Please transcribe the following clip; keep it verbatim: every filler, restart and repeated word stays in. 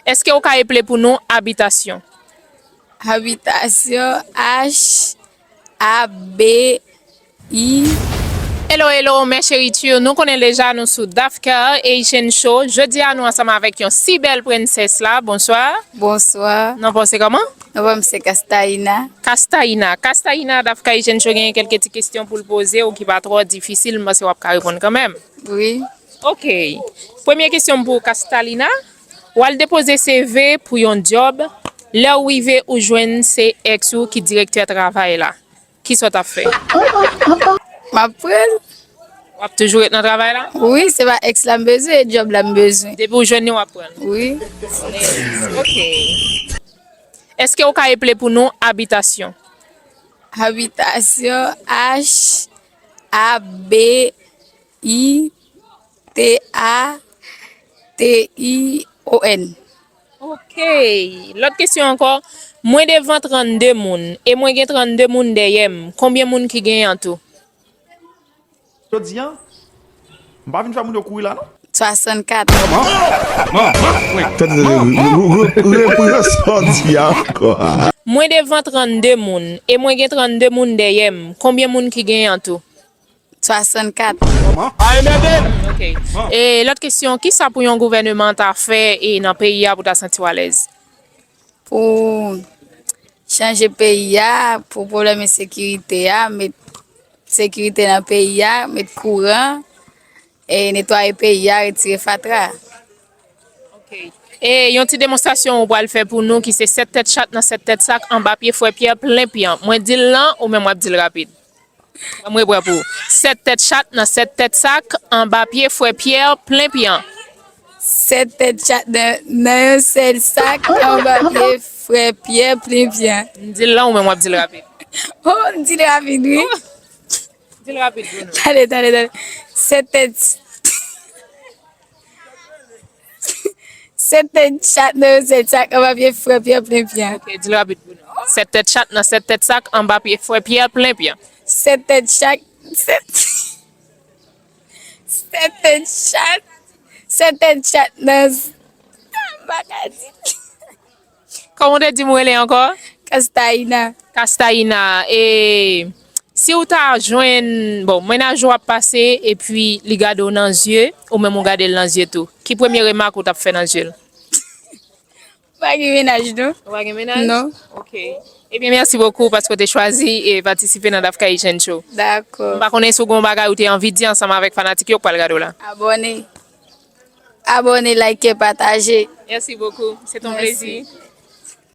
Èske w ka eple pou nou abitasyon? Abitasyon, H A B I. Hello, hello, mes chéritures. Nou konnen deja nou sou Dafka Asian Show. Jodi a nou ansanm avèk yon si bèl prensès la. Bonswa. Bonswa. Non pa w se kòman? Non pa m se Kastayina. Kastayina. Kastayina, Dafka Asian Show genyen kèlke ti kesyon pou l poze w ki pa twò difisil, m panse w ap ka reponn kanmenm. Wi. Ok. Premye kesyon m pou Kastalina. W al depoze C V pou yon djòb. Lè w rive, ou jwenn se ex ou ki direktè travay la. Kisa w t ap fè? M ap pran l. W ap toujou ret nan travay la? Wi, se pa ex la m bezwen, e djòb la m bezwen. Depi w jwenn li, w ap pran l? Wi. Ok. Èske w ka eple pou nou abitasyon? Abitasyon, H A B I T A T I O N. Ok. Lòt kesyon ankò. Mwen devan trannde moun e mwen gen trannde moun dèyè m. Konbyen moun ki genyen an tou? Jodi a, m pa vin fè moun yo kouri la, non. Swasannkat. Tande, tande, re- re- repran sa w di a ankò. Mwen devan trannde moun e mwen gen trannde moun dèyè m. Konbyen moun ki genyen an tou? Swasannkat. Ok. E lòt kesyon, kisa pou yon gouvèneman ta fè e nan peyi a pou ta santi w alèz? Pou chanje peyi a, pou pwoblèm ensekirite a, met sekirite nan peyi a, met kouran, e netwaye peyi a, retire fatra. Ok. E yon ti demonstrasyon ou pral fè pou nou ki se sèt tèt chat nan sèt tèt sak anba pye frè Pyè plen pyan. Mwen di l lan, ou menm w ap di l rapid. Ban m repran pou ou. Sèt tèt chat nan sèt tèt sak anba pye frè Pyè plen pyan. Sèt tèt chat nan, nan yon sèl sak anba pye frè Pyè plen pyan. M di l lan, ou menm w ap di l rapid. Oh, m di l rapid, wi. Di l rapid pou nou. Tande, tande, tande. Sèt tèt Sèt tèt chat nan yon sèl sak anba pye frè Pyè plen pyan. Ok, di l rapid pou nou. Sèt tèt chat nan sèt tèt sak anba pye frè Pyè plen pyan. Sèt tèt chat, sèt, sèt tèt chat, sèt tèt chat nan, m pa ka di. Kòman w te di m rele ankò? Kastayina. Kastayina, e si w ta jwenn, bon, mennaj ou ap pase epi li gade w nan zye, ou menm ou gade l nan zye tou, ki premye remak ou t ap fè nan zye l? M pa gen mennaj, non. Ou pa gen mennaj? Non. Ok. Ebyen, mèsi bokou paske w te chwazi e patisipe nan Dafka Asian Show. Dakò. M pa konnen si w gen yon bagay ou te anvi di ansanm avèk fanatik yo k pral gade w la. Abòne. Abòne, like, pataje. Mèsi bokou. Se ton plezi.